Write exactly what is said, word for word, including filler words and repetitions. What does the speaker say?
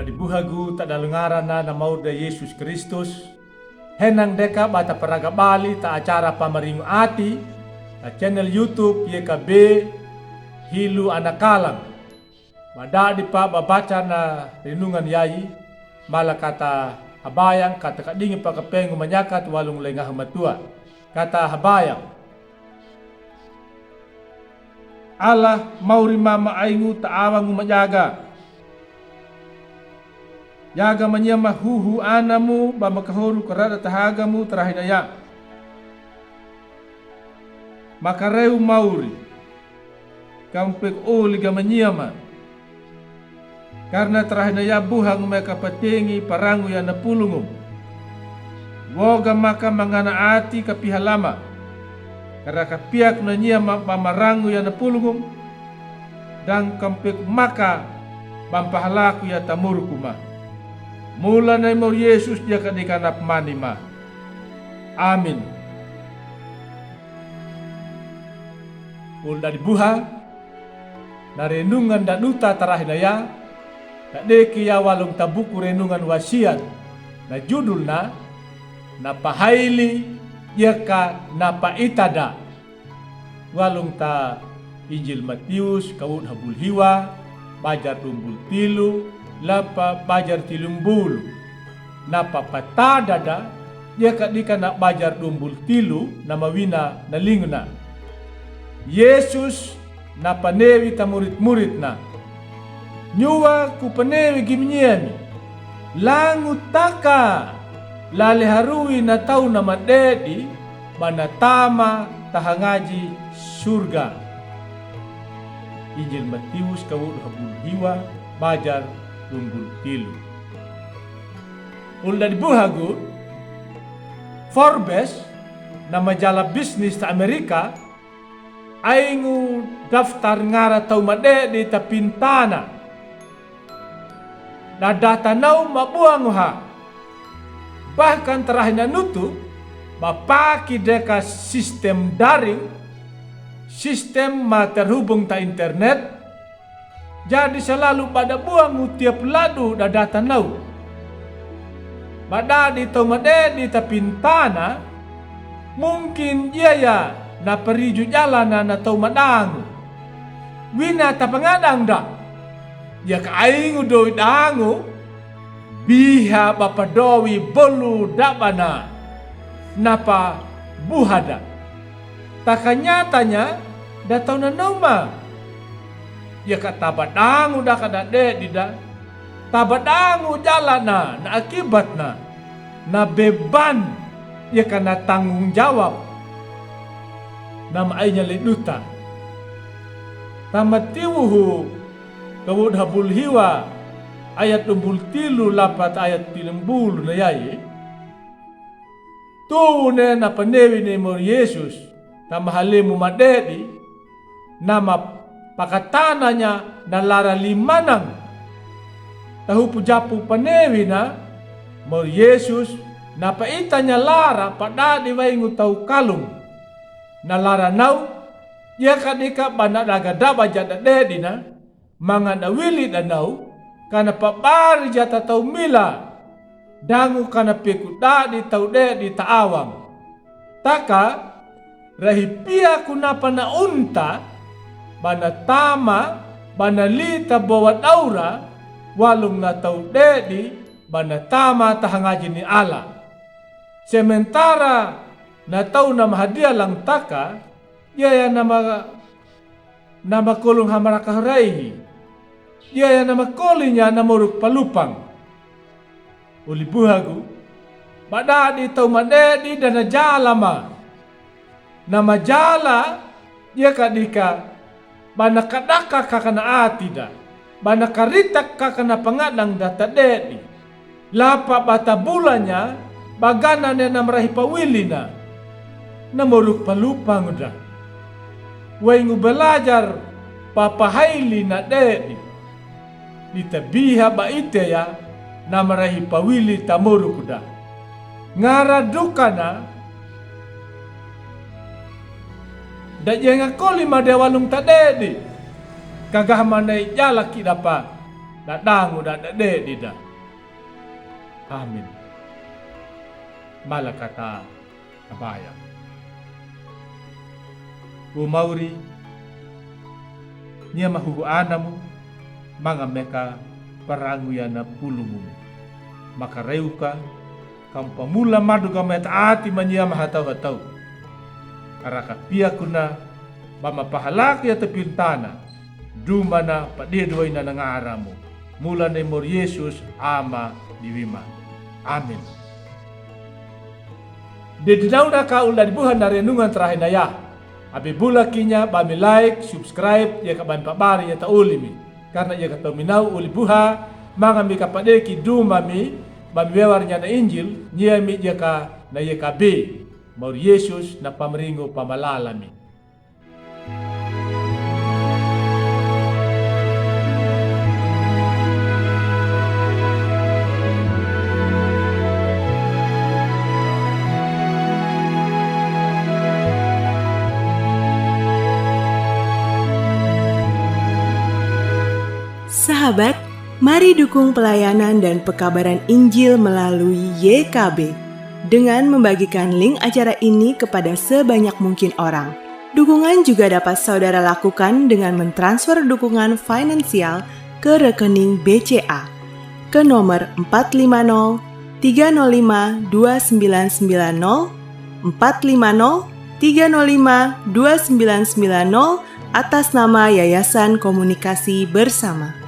Dibuhagu ta dalngarana na mauri da Yesus Kristus. Henang deka ba ta paraga bali ta acara pamaringu ati ta channel YouTube Y K B Hilu Anakalang. Ba dadi pa ba baca na renungan yayi, mala kata habayang kata kadingi pa kapengu manyakat walung lengaha matua. Kata habayang. Allah, mauri ma ma aingu ta awangu majaga. Jaga manyama huhu anamu ba makahoru karada tahagamu ta rahinaya. Makarew mauri. Kampek oli ga manyama. Karna ta rahinaya buhangu maka patengi parangu ya na pulungu. Woga maka mangana ati kapiha lama. Karna kapihaku na nyama ba marangu ya na pulungu. Dang kampek maka ba mpahalaku ya ta muruku ma. Mula na i mauri Yesus dia kadika na pemani ma. Amin. Ul dadi buha, na renungan da duta ta rahinaya, ta deki ya walung ta buku renungan wasiat, na judulna, na pahaili, yaka na paitada. Walung ta Injil Matius, kawut habul hiwa, bajar dumbul tilu, lapa bajar tilumbul. Na papatada da, yaka dika na bajar dumbul tilu, na mawina na lingna. Yesus na panewi ta murit-muritna. Nyuwa ku panewi gimnyemi. Langu taka lale haruwi na tau na madedi, ba na tama ta hangaji surga. Injil Matius kawut habul hiwa bajar dumbul tilu. Ul dadi buhagu, Forbes, na majala bisnis ta Amerika, aingu daftar ngara tau madedi ta pintana. Da data nau mabuangu ha. Bahkan ta rahina nutu, ba paki deka sistem daring, sistem ma terhubung ta internet, jadi salalu ba da buangu tiap ladu da data nau. Ba dadi tau madedi ta pintana, mungkin dia ya na pariju jalana na tau madangu. Wina ta pangadang da. Yaka aingu dowi dangu, biha ba padowi bolu dabana. Na pabuha da. Taka nyatanya da tau na nau ma. Yaka taba dangu da ka da dedi da. Taba dangu jalana na akibatna. Na beban yaka na tanggung jawab. Na ma ainya le duta. Ta Matiwuhu kawut habul hiwa ayat dumbul tilu lapa ta ayat tilumbul na yayi. Tuwune na panewi ni mauri Yesus, ta mahalemu madedi, na ma pakatananya na lara limanang. Ta hupu japu panewina, mauri Yesus, na paitanya lara pa dadi waingu tau kalung. Na lara nau, dia ka dika ba na daga daba ja da dedina, manga da wili da nau, kana pabarija ta tau mila, dangu kana peku dadi tau dedi ta awang. Taka, rahi piya ku napa na unta, ba na tama, ba na li ta bowa daura, walung na tau dedi, ba na tama ta hangaji ni Allah. Sementara na tau na mahadiya lang taka, dia ya na ma na makolong hamara kahoraihi. Dia ya na makolinya na moruk palupang. Uli buhagu, ba dadi tau madedi da na jala ma. Na majala, dia ka dika, ba na kadaka kaka na ati da. Ba na karitak kaka na pangadang da ta dedi. Lapa ba ta bulanya, ba ganane na marahi pawilina. Na moruk palupang da. Waingu balajar, papahaili na dedi. Di ta biha ba ite ya, na marahi pawili ta moruk da. Ngara dukana, da jenga koli ma de walung ta dedi. Kagaha ma na i jala ki dapa. Dadango da dade dida. Amin. Malakata abaya. Wo mauri, nyiya mahuhu anamu, manga meka parangu yana pulungumu. Maka reuka, kam pamula madu ga meta ati manyiya mahatau-hatau. Araka piakuna, ba mapahalak ya tepintana, dumana padedo ina na ngaramu. Mula ni mor Yesus ama diwima. Amin. Dedinauna ka ula dibuha na renungan terakhir na ya. Abe bula kinya ba mi like, subscribe, ya ka ba mi pabari ya ta ulimi. Karna ya ka tau mi nau uli buha, manga mi ka padeki duma mi, ba mi wewar nya na Injil, nya mi ya ka na ya ka be. Mauri Yesus na pamringo pamalalami. Sahabat, mari dukung pelayanan dan pekabaran Injil melalui Y K B dengan membagikan link acara ini kepada sebanyak mungkin orang. Dukungan juga dapat saudara lakukan dengan mentransfer dukungan finansial ke rekening B C A ke nomor empat lima nol tiga nol lima dua sembilan sembilan nol, empat lima nol tiga nol lima dua sembilan sembilan nol, atas nama Yayasan Komunikasi Bersama.